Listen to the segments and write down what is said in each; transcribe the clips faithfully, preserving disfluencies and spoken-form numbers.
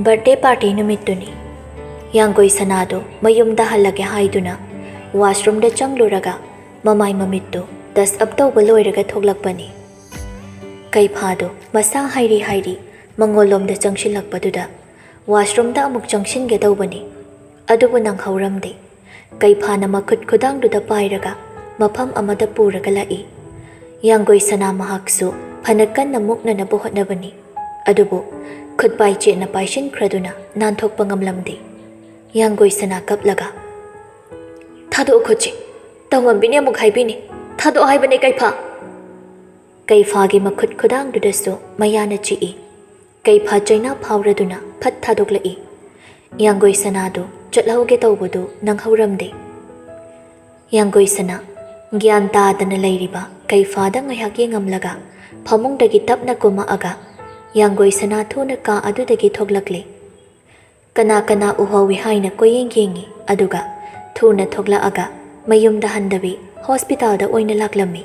Birthday party ꯅꯨꯃꯤꯠꯇꯨꯅꯤ꯫ ꯌꯥꯡꯒꯣꯏ ꯁꯅꯥꯗꯨ ꯃꯌꯨꯝꯗ ꯍꯜꯂꯒꯦ ꯍꯥꯏꯗꯨꯅ ꯋꯥꯁꯔꯨꯝꯗ ꯆꯪꯂꯨꯔꯒ ꯃꯃꯥꯏ ꯃꯃꯤꯠꯇꯨ ꯗꯁ ꯑꯞ ꯇꯧꯕ ꯂꯣꯏꯔꯒ ꯊꯣꯛꯂꯛꯄꯅꯤ꯫ ꯀꯩꯐꯥꯗꯨ ꯃꯁꯥ ꯍꯥꯏꯔꯤ ꯍꯥꯏꯔꯤ ꯃꯉꯣꯜꯂꯣꯝꯗ ꯆꯪꯁꯤꯜꯂꯛꯄꯗꯨꯗ ꯋꯥꯁꯔꯨꯝꯗ ꯑꯃꯨꯛ ꯆꯪꯁꯤꯟꯒꯦ ꯇꯧꯕꯅꯤ꯫ ꯑꯗꯨꯕꯨ ꯅꯪꯍꯧꯔꯝꯗꯦ꯫ ꯀꯩꯐꯥꯅ ꯃꯈꯨꯠ ꯈꯨꯗꯥꯡꯗꯨꯗ ꯄꯥꯏꯔꯒ ꯃꯐꯝ ꯑꯃꯗ ꯄꯨꯔꯒ ꯂꯥꯛꯏ꯫ ꯌꯥꯡꯒꯣꯏ ꯁꯅꯥ ꯃꯍꯥꯛꯁꯨ ꯐꯅ ꯀꯟꯅ ꯃꯨꯛꯅꯅꯕ ꯍꯣꯠꯅꯕꯅꯤ꯫ ꯑꯗꯨꯕꯨ ꯈꯨꯠꯄꯥꯏ ꯆꯦꯠꯅ ꯄꯥꯏꯁꯤꯟꯈ꯭ꯔꯗꯨꯅ ꯅꯥꯟꯊꯣꯛꯄ ꯉꯝꯂꯝꯗꯦ꯫ ꯌꯥꯡꯒꯣꯏ ꯁꯅꯥ ꯀꯞꯂꯒ, "ꯊꯥꯗꯣꯛꯑꯣ ꯈꯨꯠꯁꯤ꯫ ꯇꯧꯉꯝꯕꯤꯅꯦ ꯑꯃꯨꯛ ꯍꯥꯏꯕꯤꯅꯤ꯫ ꯊꯥꯗꯣꯛꯑꯣ ꯍꯥꯏꯕꯅꯦ ꯀꯩꯐꯥ!" ꯀꯩꯐꯥꯒꯤ ꯃꯈꯨꯠ ꯈꯨꯗꯥꯡꯗꯨꯗꯁꯨ ꯃꯌꯥꯅ ꯆꯤꯛꯏ꯫ ꯀꯩꯐꯥ ꯆꯩꯅꯥ ꯐꯥꯎꯔꯗꯨꯅ ꯐꯠ ꯊꯥꯗꯣꯛꯂꯛꯏ꯫ ꯌꯥꯡꯒꯣꯏ ꯁꯅꯥꯗꯨ ꯆꯠꯍꯧꯒꯦ ꯇꯧꯕꯗꯨ ꯅꯪꯍꯧꯔꯝꯗꯦ꯫ ꯌꯥꯡꯒꯣꯏ ꯁꯅꯥ ꯒ꯭ꯌꯥꯟ ꯇꯥꯗꯅ ꯂꯩꯔꯤꯕ ꯀꯩꯐꯥꯗ ꯉꯥꯏꯍꯥꯛ ꯌꯦꯡꯉꯝꯂꯒ ꯐꯃꯨꯡꯗꯒꯤ ꯇꯞꯅ ꯀꯨꯝꯃꯛꯑꯒ ꯌꯥꯡꯒꯣꯏ ꯁꯅꯥ ꯊꯨꯅ ꯀꯥ ꯑꯗꯨꯗꯒꯤ ꯊꯣꯛꯂꯛꯂꯦ꯫ ꯀꯅꯥ ꯀꯅꯥ ꯎꯍꯧꯏ ꯍꯥꯏꯅ ꯀꯣꯏꯌꯦꯡ ꯌꯦꯡꯉꯤ, ꯑꯗꯨꯒ ꯊꯨꯅ ꯊꯣꯛꯂꯛꯑꯒ ꯃꯌꯨꯝꯗ ꯍꯟꯗꯕꯤ ꯍꯣꯁꯄꯤꯇꯥꯜꯗ ꯑꯣꯏꯅ ꯂꯥꯛꯂꯝꯃꯤ꯫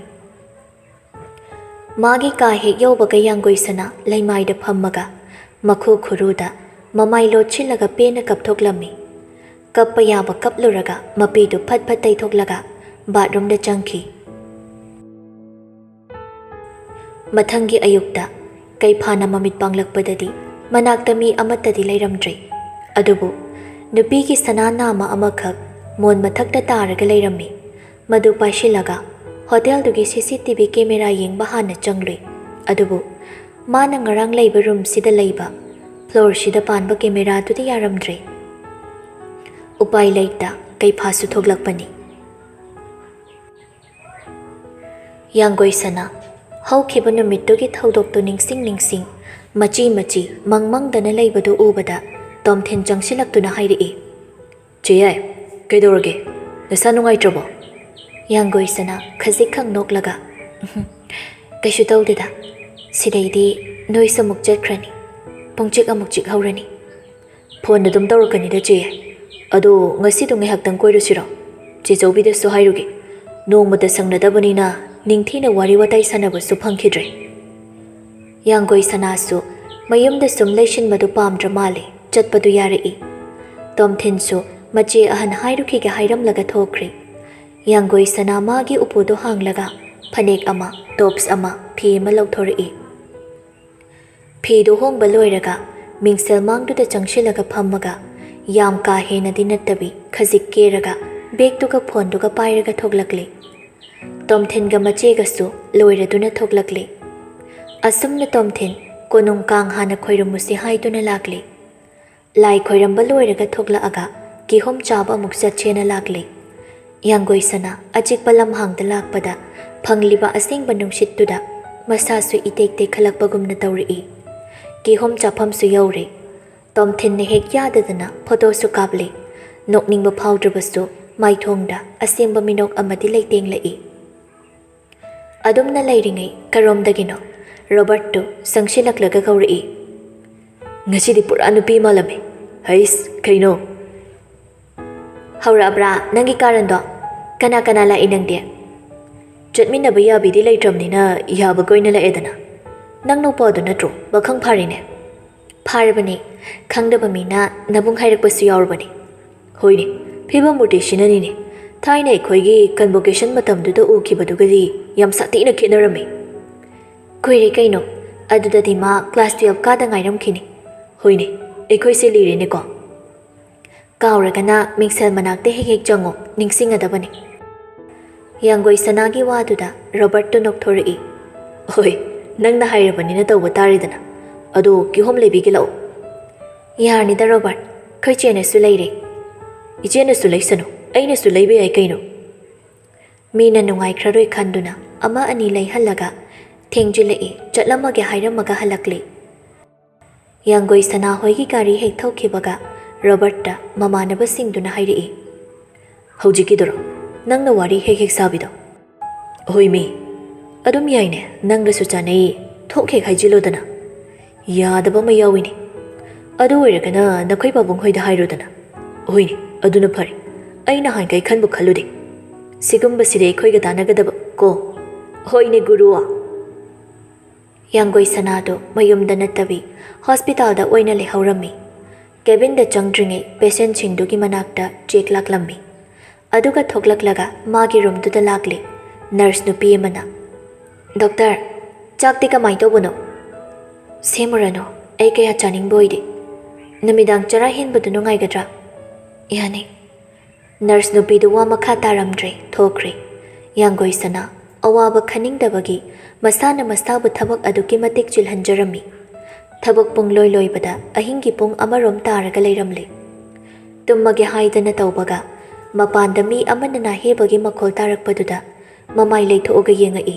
ꯃꯥꯒꯤ ꯀꯥ ꯍꯦꯛ ꯌꯧꯕꯒ ꯌꯥꯡꯒꯣꯏ ꯁꯅꯥ ꯂꯩꯃꯥꯏꯗ ꯐꯝꯃꯒ ꯃꯈꯨ ꯈꯨꯔꯨꯗ ꯃꯃꯥꯏ ꯂꯣꯠꯁꯤꯜꯂꯒ ꯄꯦꯟꯅ ꯀꯞꯊꯣꯛꯂꯝꯃꯤ꯫ ꯀꯞꯄ ꯌꯥꯕ ꯀꯞꯂꯨꯔꯒ ꯃꯄꯤꯗꯨ ꯐꯠ ꯐꯠ ꯇꯩꯊꯣꯛꯂꯒ ꯕꯥꯠꯔꯨꯝꯗ ꯆꯪꯈꯤ꯫ ꯃꯊꯪꯒꯤ ꯑꯌꯨꯛꯇ ꯀꯩꯐꯥꯅ ꯃꯃꯤꯠ ꯄꯥꯡꯂꯛꯄꯗꯗꯤ ꯃꯅꯥꯛꯇ ꯃꯤ ꯑꯃꯠꯇꯗꯤ ꯂꯩꯔꯝꯗ꯭ꯔꯦ꯫ ꯑꯗꯨꯕꯨ ꯅꯨꯄꯤꯒꯤ ꯁꯅꯥ ꯅꯥꯃ ꯑꯃꯈꯛ ꯃꯣꯟ ꯃꯊꯛꯇ ꯇꯥꯔꯒ ꯂꯩꯔꯝꯃꯤ꯫ ꯃꯗꯨ ꯄꯥꯏꯁꯤꯜꯂꯒ ꯍꯣꯇꯦꯜꯗꯨꯒꯤ ꯁꯤ ꯁꯤ ꯇꯤ ꯚꯤ ꯀꯦꯃꯦꯔꯥ ꯌꯦꯡꯕ ꯍꯥꯟꯅ ꯆꯪꯂꯨꯏ꯫ ꯑꯗꯨꯕꯨ ꯃꯥꯅ ꯉꯔꯥꯡ ꯂꯩꯕ ꯔꯨꯝꯁꯤꯗ ꯂꯩꯕ ꯐ꯭ꯂꯣꯔꯁꯤꯗ ꯄꯥꯟꯕ ꯀꯦꯃꯦꯔꯥꯗꯨꯗꯤ ꯌꯥꯔꯝꯗ꯭ꯔꯦ꯫ ꯎꯄꯥꯏ ꯂꯩꯇ ꯀꯩꯐꯥꯁꯨ ꯊꯣꯛꯂꯛꯄꯅꯤ꯫ ꯌꯥꯡꯒꯣꯏ ꯁꯅꯥ ꯍꯧꯈꯤꯕ ꯅꯨꯃꯤꯠꯇꯨꯒꯤ ꯊꯧꯗꯣꯛꯇꯨ ꯅꯤꯡꯁꯤꯡ ꯅꯤꯡꯁꯤꯡ ꯃꯆꯤ ꯃꯆꯤ ꯃꯪ ꯃꯪꯗꯅ ꯂꯩꯕꯗꯨ ꯎꯕꯗ ꯇꯣꯝꯊꯤꯟ ꯆꯪꯁꯤꯜꯂꯛꯇꯨꯅ ꯍꯥꯏꯔꯛꯏ, "ꯆꯦ ꯌꯥꯏ, ꯀꯩꯗꯧꯔꯒꯦ? ꯅꯁꯥ ꯅꯨꯡꯉꯥꯏꯇ꯭ꯔꯕꯣ?" ꯌꯥꯡꯒꯣꯏ ꯁꯅꯥ ꯈꯖꯤꯛꯈꯛ ꯅꯣꯛꯂꯒ, "ꯀꯩꯁꯨ ꯇꯧꯗꯦꯗ, ꯁꯤꯗꯩꯗꯤ ꯅꯣꯏꯁꯨ ꯑꯃꯨꯛ ꯆꯠꯈ꯭ꯔꯅꯤ, ꯄꯨꯡꯆꯤꯛ ꯑꯃꯨꯛ ꯆꯤꯛꯍꯧꯔꯅꯤ꯫ ꯐꯣꯟ ꯑꯗꯨꯝ ꯇꯧꯔꯛꯀꯅꯤꯗ ꯆꯦ ꯌꯥꯏ꯫ ꯑꯗꯣ ꯉꯁꯤꯗꯣ ꯉꯥꯏꯍꯥꯛꯇꯪ ꯀꯣꯏꯔꯨꯁꯤꯔꯣ? ꯆꯦ ꯆꯧꯕꯤꯗꯁꯨ ꯍꯥꯏꯔꯨꯒꯦ꯫ ꯅꯣꯡꯃꯇ ꯁꯪꯅꯗꯕꯅꯤꯅ ꯅꯤꯡꯊꯤꯅ ꯋꯥꯔꯤ ꯋꯥꯇꯥꯏ ꯁꯥꯟꯅꯕꯁꯨ ꯐꯪꯈꯤꯗ꯭ꯔꯦ꯫" ꯌꯥꯡꯒꯣꯏ ꯁꯅꯥꯁꯨ ꯃꯌꯨꯝꯗ ꯁꯨꯝ ꯂꯩꯁꯤꯟꯕꯗꯨ ꯄꯥꯝꯗ꯭ꯔ ꯃꯥꯜꯂꯦ, ꯆꯠꯄꯗꯨ ꯌꯥꯔꯛꯏ꯫ ꯇꯣꯝꯊꯤꯟꯁꯨ ꯃꯆꯦ ꯑꯍꯟ ꯍꯥꯏꯔꯨꯈꯤꯒꯦ ꯍꯥꯏꯔꯝꯂꯒ ꯊꯣꯛꯈ꯭ꯔꯦ꯫ ꯌꯥꯡꯒꯣꯏ ꯁꯅꯥ ꯃꯥꯒꯤ ꯎꯄꯨꯗꯣ ꯍꯥꯡꯂꯒ ꯐꯅꯦꯛ ꯑꯃ, ꯇꯣꯞꯁ ꯑꯃ, ꯐꯤ ꯑꯃ ꯂꯧꯊꯣꯔꯛꯏ꯫ ꯐꯤꯗꯨ ꯍꯣꯡꯕ ꯂꯣꯏꯔꯒ ꯃꯤꯡꯁꯦꯜ ꯃꯥꯡꯗꯨꯗ ꯆꯪꯁꯤꯜꯂꯒ ꯐꯝꯃꯒ ꯌꯥꯝ ꯀꯥ ꯍꯦꯟꯅꯗꯤ ꯅꯠꯇꯕꯤ ꯈꯖꯤꯛ ꯀꯦꯔꯒ ꯕꯦꯒꯇꯨꯒ ꯐꯣꯟꯗꯨꯒ ꯄꯥꯏꯔꯒ ꯊꯣꯛꯂꯛꯂꯤ꯫ ꯇꯣꯝꯊꯤꯟꯒ ꯃꯆꯦꯒꯁꯨ ꯂꯣꯏꯔꯗꯨꯅ ꯊꯣꯛꯂꯛꯂꯤ꯫ ꯑꯁꯨꯝꯅ ꯇꯣꯝꯊꯤꯟ ꯀꯣꯅꯨꯡ ꯀꯥꯡ ꯍꯥꯟꯅ ꯈꯣꯏꯔꯝꯃꯨꯁꯤ ꯍꯥꯏꯗꯨꯅ ꯂꯥꯛꯂꯤ꯫ ꯂꯥꯏ ꯈꯣꯏꯔꯝꯕ ꯂꯣꯏꯔꯒ ꯊꯣꯛꯂꯛꯑꯒ ꯀꯤꯍꯣꯝ ꯆꯥꯕ ꯑꯃꯨꯛ ꯆꯠꯁꯦꯅ ꯂꯥꯛꯂꯤ꯫ ꯌꯥꯡꯒꯣꯏ ꯁꯅꯥ ꯑꯆꯤꯛꯄ ꯂꯝꯍꯥꯡꯗ ꯂꯥꯛꯄꯗ ꯐꯪꯂꯤꯕ ꯑꯁꯦꯡꯕ ꯅꯨꯡꯁꯤꯠꯇꯨꯗ ꯃꯁꯥꯁꯨ ꯏꯇꯦꯛ ꯇꯦꯛꯈꯠꯂꯛꯄꯒꯨꯝꯅ ꯇꯧꯔꯛꯏ꯫ ꯀꯤꯍꯣꯝ ꯆꯥꯐꯝꯁꯨ ꯌꯧꯔꯦ꯫ ꯇꯣꯝꯊꯤꯟꯅ ꯍꯦꯛ ꯌꯥꯗꯗꯅ ꯐꯣꯇꯣꯁꯨ ꯀꯥꯞꯂꯤ꯫ ꯅꯣꯛꯅꯤꯡꯕ ꯐꯥꯎꯗ꯭ꯔꯕꯁꯨ ꯃꯥꯏꯊꯣꯡꯗ ꯑꯁꯦꯡꯕ ꯃꯤꯅꯣꯛ ꯑꯃꯗꯤ ꯂꯩꯇꯦꯡꯂꯛꯏ꯫ ꯑꯗꯨꯝꯅ ꯂꯩꯔꯤꯉꯩ ꯀꯔꯣꯝꯗꯒꯤꯅꯣ ꯔꯣꯕꯔꯠꯇꯨ ꯆꯪꯁꯤꯜꯂꯛꯂꯒ ꯀꯧꯔꯛꯏ꯫ "ꯉꯁꯤꯗꯤ ꯄꯨꯔꯥ ꯅꯨꯄꯤ ꯃꯥꯜꯂꯝꯃꯤ꯫ ꯍꯩꯁ, ꯀꯩꯅꯣ?" "ꯍꯧꯔꯛꯑꯕ꯭ꯔꯥ ꯅꯪꯒꯤ ꯀꯥꯔꯟꯗꯣ? ꯀꯅꯥ ꯀꯅꯥ ꯂꯥꯛꯏ ꯅꯪꯗꯤ?" "ꯆꯠꯃꯤꯟꯅꯕ ꯌꯥꯕꯤꯗꯤ ꯂꯩꯇ꯭ꯔꯕꯅꯤꯅ ꯌꯥꯕ ꯀꯣꯏꯅ ꯂꯥꯛꯑꯦꯗꯅ꯫ ꯅꯪ ꯅꯨꯄꯥꯗꯨ ꯅꯠꯇ꯭ꯔꯣ? ꯄꯥꯈꯪ ꯐꯥꯔꯦꯅꯦ꯫" "ꯐꯥꯔꯕꯅꯤ꯫ ꯈꯪꯗꯕ ꯃꯤꯅ ꯅꯕꯨꯡ ꯍꯥꯏꯔꯛꯄꯁꯨ ꯌꯥꯎꯔꯕꯅꯤ꯫" "ꯍꯣꯏꯅꯦ, ꯐꯤꯕꯝ ꯃꯨꯔꯇꯤꯁꯤꯅꯅꯤꯅꯦ꯫ ꯊꯥꯏꯅ ꯑꯩꯈꯣꯏꯒꯤ convocation ꯃꯇꯝꯗꯨꯗ ꯎꯈꯤꯕꯗꯨꯒꯗꯤ ꯌꯥꯝ ꯁꯥꯊꯤꯅ ꯈꯦꯠꯅꯔꯝꯃꯤ꯫" "ꯀꯨꯏꯔꯦ ꯀꯩꯅꯣ꯫ ꯑꯗꯨꯗꯗꯤ ꯃꯥ class twelve ꯀꯥꯗ ꯉꯥꯏꯔꯝꯈꯤꯅꯤ꯫" "ꯍꯣꯏꯅꯦ, ꯑꯩꯈꯣꯏꯁꯦ ꯂꯤꯔꯦꯅꯦꯀꯣ꯫" "ꯀꯥꯎꯔꯒꯅ ꯃꯤꯡꯁꯦꯜ ꯃꯅꯥꯛꯇ ꯍꯦꯛ ꯍꯦꯛ ꯆꯪꯉꯨ, ꯅꯤꯡꯁꯤꯡꯒꯗꯕꯅꯤ꯫" ꯌꯥꯡꯒꯣꯏ ꯁꯅꯥꯒꯤ ꯋꯥꯗꯨꯗ ꯔꯣꯕꯔꯠꯇꯨ ꯅꯣꯛꯊꯣꯔꯛꯏ꯫ "ꯍꯣꯏ, ꯅꯪꯅ ꯍꯥꯏꯔꯕꯅꯤꯅ ꯇꯧꯕ ꯇꯥꯔꯦꯗꯅ꯫ ꯑꯗꯣ ꯀꯤꯍꯣꯝ ꯂꯩꯕꯤꯒꯦ ꯂꯥꯛꯑꯣ꯫" "ꯌꯥꯔꯅꯤꯗ ꯔꯣꯕꯔꯠ, ꯑꯩꯈꯣꯏ ꯆꯦꯅꯁꯨ ꯂꯩꯔꯦ꯫" "ꯏꯆꯦꯅꯁꯨ ꯂꯩꯁꯅꯨ, ꯑꯩꯅꯁꯨ ꯂꯩꯕ ꯌꯥꯏ ꯀꯩꯅꯣ꯫" ꯃꯤꯅ ꯅꯨꯡꯉꯥꯏꯈ꯭ꯔꯔꯣꯏ ꯈꯟꯗꯨꯅ ꯑꯃ ꯑꯅꯤ ꯂꯩꯍꯜꯂꯒ ꯊꯦꯡꯖꯤꯜꯂꯛꯏ, ꯆꯠꯂꯝꯃꯒꯦ ꯍꯥꯏꯔꯝꯃꯒ ꯍꯜꯂꯛꯂꯤ꯫ ꯌꯥꯡꯒꯣꯏ ꯁꯅꯥ ꯍꯣꯏꯒꯤ ꯒꯥꯔꯤ ꯍꯦꯛ ꯊꯧꯈꯤꯕꯒ ꯔꯣꯕꯔꯠꯇ ꯃꯃꯥꯟꯅꯕꯁꯤꯡꯗꯨꯅ ꯍꯥꯏꯔꯛꯏ꯫ "ꯍꯧꯖꯤꯛꯀꯤꯗꯨꯔꯣ, ꯅꯪꯅ ꯋꯥꯔꯤ ꯍꯦꯛ ꯍꯦꯛ ꯁꯥꯕꯤꯗꯣ?" "ꯍꯣꯏꯃꯤ, ꯑꯗꯨꯝ ꯌꯥꯏꯅꯦ, ꯅꯪꯒꯁꯨ ꯆꯥꯅꯩ, ꯊꯣꯛ ꯍꯦꯛ ꯍꯥꯏꯖꯤꯜꯂꯣꯗꯅ꯫" "ꯌꯥꯗꯕ ꯑꯃ ꯌꯥꯎꯏꯅꯦ꯫" "ꯑꯗꯨ ꯑꯣꯏꯔꯒꯅ ꯅꯈꯣꯏ ꯄꯥꯕꯨꯡ ꯍꯣꯏꯗ ꯍꯥꯏꯔꯣꯗꯅ꯫" "ꯍꯣꯏꯅꯦ, ꯑꯗꯨꯅ ꯐꯔꯦ꯫ ꯑꯩ ꯅꯍꯥꯟꯈꯩ ꯈꯟꯕꯨ ꯈꯜꯂꯨꯗꯦ꯫ ꯁꯤꯒꯨꯝꯕꯁꯤꯗꯤ ꯑꯩꯈꯣꯏꯒ ꯇꯥꯟꯅꯒꯗꯕ ꯀꯣ꯫" "ꯍꯣꯏꯅꯦ ꯒꯨꯔꯨ꯫ ꯌꯥꯡꯒꯣꯏ ꯁꯅꯥꯗꯨ ꯃꯌꯨꯝꯗ ꯅꯠꯇꯕꯤ ꯍꯣꯁꯄꯤꯇꯥꯜꯗ ꯑꯣꯏꯅ ꯂꯩꯍꯧꯔꯝꯃꯤ꯫ ꯀꯦꯕꯤꯟꯗ ꯆꯪꯗ꯭ꯔꯤꯉꯩ ꯄꯦꯁꯦꯟꯁꯤꯡꯗꯨꯒꯤ ꯃꯅꯥꯛꯇ ꯆꯦꯛ ꯂꯥꯛꯂꯝꯃꯤ꯫ ꯑꯗꯨꯒ ꯊꯣꯛꯂꯛꯂꯒ ꯃꯥꯒꯤ ꯔꯨꯝꯗꯨꯗ ꯂꯥꯛꯂꯤ꯫ ꯅꯔꯁ ꯅꯨꯄꯤ ꯑꯃꯅ, "ꯗꯣꯛꯇꯔ, ꯆꯥꯛꯇꯤ ꯀꯃꯥꯏ ꯇꯧꯕꯅꯣ?" "ꯁꯦꯝꯃꯨꯔꯅꯨ, ꯑꯩ ꯀꯌꯥ ꯆꯥꯅꯤꯡꯕ ꯑꯣꯏꯗꯦ꯫ ꯅꯨꯃꯤꯗꯥꯡ ꯆꯔꯥ ꯍꯦꯟꯕꯗꯨ ꯅꯨꯡꯉꯥꯏꯒꯗ꯭ꯔꯥ?" "ꯌꯥꯅꯤ꯫" ꯅꯔꯁ ꯅꯨꯄꯤꯗꯨ ꯋꯥ ꯃꯈꯥ ꯇꯥꯔꯝꯗ꯭ꯔꯦ, ꯊꯣꯛꯈ꯭ꯔꯦ꯫ ꯌꯥꯡꯒꯣꯏ ꯁꯅꯥ ꯑꯋꯥꯕ ꯈꯟꯅꯤꯡꯗꯕꯒꯤ ꯃꯁꯥꯅ ꯃꯁꯥꯕꯨ ꯊꯕꯛ ꯑꯗꯨꯛꯀꯤ ꯃꯇꯤꯛ ꯆꯤꯜꯍꯟꯖꯔꯝꯃꯤ꯫ ꯊꯕꯛ ꯄꯨꯡ ꯂꯣꯏ ꯂꯣꯏꯕꯗ ꯑꯍꯤꯡꯒꯤ ꯄꯨꯡ ꯑꯃꯔꯣꯝ ꯇꯥꯔꯒ ꯂꯩꯔꯝꯂꯦ꯫ ꯇꯨꯝꯃꯒꯦ ꯍꯥꯏꯗꯅ ꯇꯧꯕꯒ ꯃꯄꯥꯟꯗ ꯃꯤ ꯑꯃꯅ ꯅꯥꯍꯦꯕꯒꯤ ꯃꯈꯣꯜ ꯇꯥꯔꯛꯄꯗꯨꯗ ꯃꯃꯥꯏ ꯂꯩꯊꯣꯛꯑꯒ ꯌꯦꯡꯉꯛꯏ꯫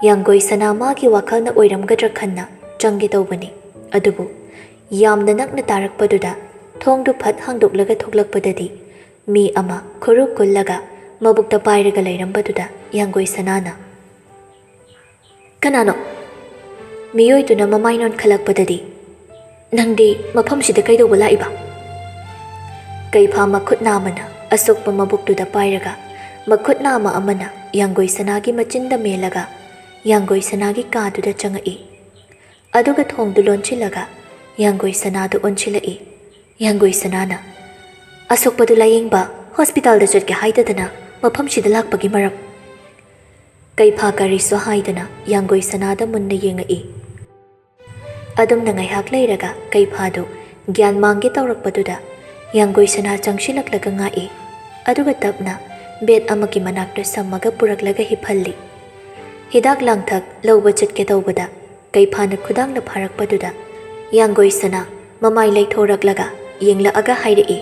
ꯌꯥꯡꯒꯣꯏ ꯁꯅꯥ ꯃꯥꯒꯤ ꯋꯥꯈꯜꯅ ꯑꯣꯏꯔꯝꯒꯗ꯭ꯔꯥ ꯈꯟꯅ ꯆꯪꯒꯦ ꯇꯧꯕꯅꯤ꯫ ꯑꯗꯨꯕꯨ ꯌꯥꯝꯅ ꯅꯛꯅ ꯇꯥꯔꯛꯄꯗꯨꯗ ꯊꯣꯡꯗꯨ ꯐꯠ ꯍꯥꯡꯗꯣꯛꯂꯒ ꯊꯣꯛꯂꯛꯄꯗꯗꯤ ꯃꯤ ꯑꯃ ꯈꯨꯔꯨ ꯀꯨꯜꯂꯒ ꯃꯕꯨꯛꯇ ꯄꯥꯏꯔꯒ ꯂꯩꯔꯝꯕꯗꯨꯗ ꯌꯥꯡꯒꯣꯏ ꯁꯅꯥꯅ, "ꯀꯅꯥꯅꯣ? ꯃꯤꯑꯣꯏꯗꯨꯅ ꯃꯃꯥꯏ ꯅꯣꯟꯈꯠꯂꯛꯄꯗꯗꯤ, ꯅꯪꯗꯤ ꯃꯐꯝꯁꯤꯗ ꯀꯩꯗꯧꯕ ꯂꯥꯛꯏꯕ?" ꯀꯩꯐꯥ ꯃꯈꯨꯠ ꯅꯥꯝꯃꯅ ꯑꯁꯣꯛꯄ ꯃꯕꯨꯛꯇꯨꯗ ꯄꯥꯏꯔꯒ, ꯃꯈꯨꯠ ꯅꯥꯝꯃ ꯑꯃꯅ ꯌꯥꯡꯒꯣꯏ ꯁꯅꯥꯒꯤ ꯃꯆꯤꯟꯗ ꯃꯦꯜꯂꯒ, ꯌꯥꯡꯒꯣꯏ ꯁꯅꯥꯒꯤ ꯀꯥꯗꯨꯗ ꯆꯪꯉꯛꯏ꯫ ꯑꯗꯨꯒ ꯊꯣꯡꯗꯨ ꯂꯣꯟꯁꯤꯜꯂꯒ ꯌꯥꯡꯒꯣꯏ ꯁꯅꯥꯗꯨ ꯑꯣꯟꯁꯤꯜꯂꯛꯏ꯫ ꯌꯥꯡꯒꯣꯏ ꯁꯅꯥꯅ, "ꯑꯁꯣꯛꯄꯗꯨ ꯂꯥꯌꯦꯡꯕ ꯍꯣꯁꯄꯤꯇꯥꯜꯗ ꯆꯠꯀꯦ ꯍꯥꯏꯗꯗꯅ ꯃꯐꯝꯁꯤꯗ ꯂꯥꯛꯄꯒꯤ ꯃꯔꯝ?" ꯀꯩꯐꯥ ꯀꯔꯤꯁꯨ ꯍꯥꯏꯗꯅ ꯌꯥꯡꯒꯣꯏ ꯁꯅꯥꯗ ꯃꯨꯟꯅ ꯌꯦꯡꯉꯛꯏ꯫ ꯑꯗꯨꯝꯅ ꯉꯥꯏꯍꯥꯛ ꯂꯩꯔꯒ ꯀꯩꯐꯥꯗꯨ ꯒ꯭ꯌꯥꯟ ꯃꯥꯡꯒꯦ ꯇꯧꯔꯛꯄꯗꯨꯗ ꯌꯥꯡꯒꯣꯏ ꯁꯅꯥ ꯆꯪꯁꯤꯜꯂꯛꯂꯒ ꯉꯥꯛꯏ꯫ ꯑꯗꯨꯒ ꯇꯞꯅ ꯕꯦꯗ ꯑꯃꯒꯤ ꯃꯅꯥꯛꯇ ꯁꯝꯃꯒ ꯄꯨꯔꯛꯂꯒ ꯍꯤꯞꯍꯜꯂꯤ꯫ ꯍꯤꯗꯥꯛ ꯂꯥꯡꯊꯛ ꯂꯧꯕ ꯆꯠꯀꯦ ꯇꯧꯕꯗ ꯀꯩꯐꯥꯅ ꯈꯨꯗꯥꯡꯅ ꯐꯥꯔꯛꯄꯗꯨꯗ ꯌꯥꯡꯒꯣꯏ ꯁꯅꯥ ꯃꯃꯥꯏ ꯂꯩꯊꯣꯔꯛꯂꯒ ꯌꯦꯡꯂꯛꯑꯒ ꯍꯥꯏꯔꯛꯏ,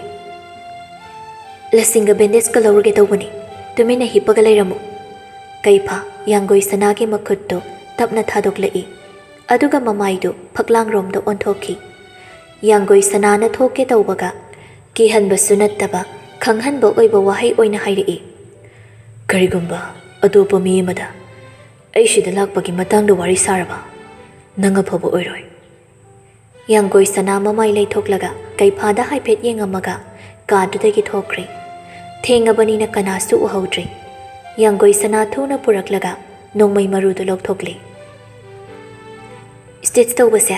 "ꯂꯁꯤꯡꯒ ꯕꯦꯟꯗꯦꯖꯀ ꯂꯧꯔꯒꯦ ꯇꯧꯕꯅꯤ, ꯇꯨꯃꯤꯟꯅ ꯍꯤꯞꯄꯒ ꯂꯩꯔꯝꯃꯨ꯫" ꯀꯩꯐꯥ ꯌꯥꯡꯒꯣꯏ ꯁꯅꯥꯒꯤ ꯃꯈꯨꯠꯇꯨ ꯇꯞꯅ ꯊꯥꯗꯣꯛꯂꯛꯏ꯫ ꯑꯗꯨꯒ ꯃꯃꯥꯏꯗꯨ ꯐꯛꯂꯥꯡꯔꯣꯝꯗ ꯑꯣꯟꯊꯣꯛꯈꯤ꯫ ꯌꯥꯡꯒꯣꯏ ꯁꯅꯥꯅ ꯊꯣꯛꯀꯦ ꯇꯧꯕꯒ, ꯀꯤꯍꯟꯕꯁꯨ ꯅꯠꯇꯕ ꯈꯪꯍꯟꯕ ꯑꯣꯏꯕ ꯋꯥꯍꯩ ꯑꯣꯏꯅ ꯍꯥꯏꯔꯛꯏ, "ꯀꯔꯤꯒꯨꯝꯕ ꯑꯇꯣꯞꯄ ꯃꯤ ꯑꯃꯗ ꯑꯩ ꯁꯤꯗ ꯂꯥꯛꯄꯒꯤ ꯃꯇꯥꯡꯗ ꯋꯥꯔꯤ ꯁꯥꯔꯕ, ꯅꯪ ꯑꯐꯕ ꯑꯣꯏꯔꯣꯏ꯫" ꯌꯥꯡꯒꯣꯏ ꯁꯅꯥ ꯃꯃꯥꯏ ꯂꯩꯊꯣꯛꯂꯒ ꯀꯩꯐꯥꯗ ꯍꯥꯏꯐꯦꯠ ꯌꯦꯡꯉꯝꯃꯒ ꯀꯥꯗꯨꯗꯒꯤ ꯊꯣꯛꯈ꯭ꯔꯦ꯫ ꯊꯦꯡꯉꯕꯅꯤꯅ ꯀꯅꯥꯁꯨ ꯎꯍꯧꯗ꯭ꯔꯦ꯫ ꯌꯥꯡꯒꯣꯏ ꯁꯅꯥ ꯊꯨꯅ ꯄꯨꯔꯛꯂꯒ ꯅꯣꯡꯃꯩ ꯃꯔꯨꯗꯨ ꯂꯧꯊꯣꯛꯂꯦ꯫ ꯁ꯭ꯇꯤꯆ ꯇꯧꯕꯁꯦ